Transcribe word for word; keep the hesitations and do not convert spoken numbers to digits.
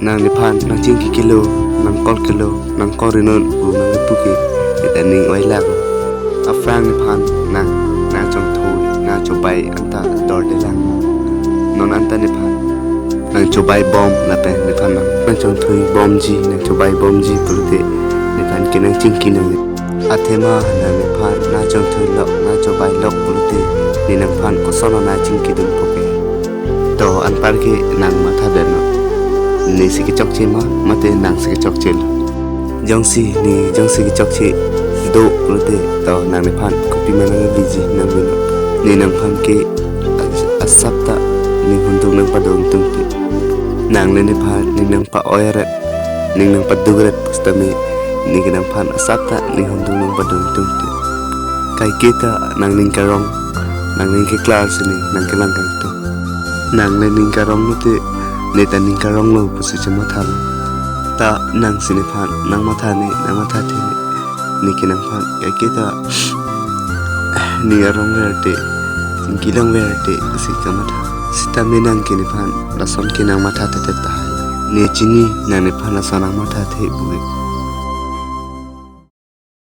Nang nephan nangchingki kilo, nang call kilo, nang call ri non pu nang pu ke, neta ning oilak. Aphrang nephan nang nangchongthui, nangchobai anta dordelang. Non anta nephan nangchobai bom lapen nephan nang nangchongthui bomji, nangchobai bomji pulote nephan ke nangchingki nang. Athema nang nephan nangchongthui lok, nangchobai lok pulote ne nangphan koson nangchingki dunpo ke. To anpar ke nang matha dunnon. Ne si kechokche ma, mate nang si kechokchelo. Jongsi ne jongsi kechokche do pulote, to nang nephan kopima nang biji nang bino. Ne nangphan ke as- asap ta ne hundung nangpadun tungte. Nang le nephan ne nangpa-oiret, ne nangpadukret pusitame ne ke nangphan asap ta ne hundung nangpadun tungte. Kaiketa nangning karong, nangning keklar si ne nangkelang kangtung. Nang le ning karong lote, neta ning karonglo pusi chemathalo. Ta nang si nephan nangmatha ne, nangmathathe ne. Ne ke nangphan kaiketa ning arong verte, ningki long verte pusi kamatha. Sitame nang ke nephan lason ke nangmathathedet tahai. Ne chini nang nephan lason nangmathathe pu ke.